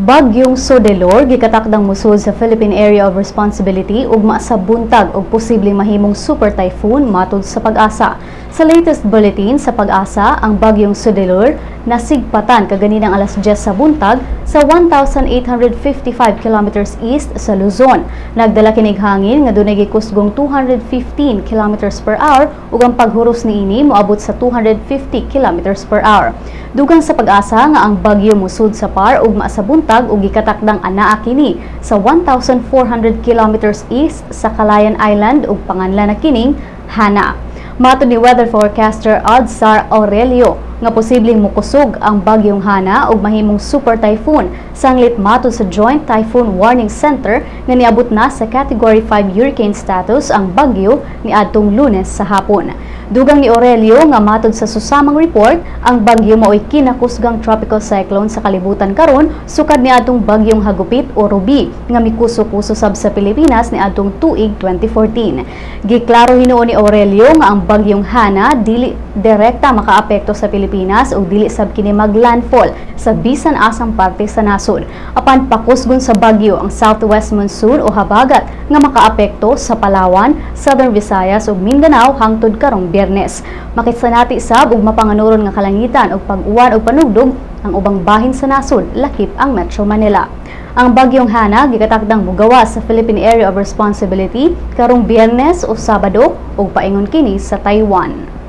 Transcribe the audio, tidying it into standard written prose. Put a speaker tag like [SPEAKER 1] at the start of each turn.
[SPEAKER 1] Bagyong Soudelor gikatakdang musud sa Philippine Area of Responsibility ugma sa buntag og posibleng mahimong super typhoon, matud sa PAGASA. Sa latest bulletin sa PAGASA, ang bagyong Soudelor nasigpatan kaganinang alas 10 sa buntag sa 1,855 kilometers east sa Luzon. Nagdala kinig hangin nga dunay gikusgong 215 kilometers per hour ug ang paghuros niini moabot sa 250 kilometers per hour. Dugang sa PAGASA nga ang bagyo musud sa PAR ugma sa buntag ug gikatakdang anaa kini sa 1,400 kilometers east sa Calayan Island ug panganlan na kining Hana. Matod ni weather forecaster Adsar Aurelio nga posibleng mukusog ang bagyong Hana ug mahimong super typhoon sanglit matod sa Joint Typhoon Warning Center nga niabot na sa Category 5 hurricane status ang bagyo niadtong Lunes sa hapon. Dugang ni Aurelio nga matod sa susamang report, ang bagyo mao'y kinakusgang tropical cyclone sa kalibutan karon sukad niadtong bagyong Hagupit o Ruby nga mikuso-kuso sab sa Pilipinas niadtong tuig 2014. Giklaro hinuon ni Aurelio nga ang bagyong Hana dili direkta makaapekto sa Pilipinas ug dili sab kini maglandfall sa bisan asang parte sa nasod. Apan pakusgon sa bagyo ang southwest monsoon o habagat nga makaapekto sa Palawan, Southern Visayas ug Mindanao hangtod karong Biyernes. Makisanati sab og mapanganuron nga kalangitan ug pag-uwan ug panugdog ang ubang bahin sa nasod, lakip ang Metro Manila. Ang bagyong Hana gikatakdang mugawas sa Philippine Area of Responsibility karong Biyernes o Sabado ug paingon kini sa Taiwan.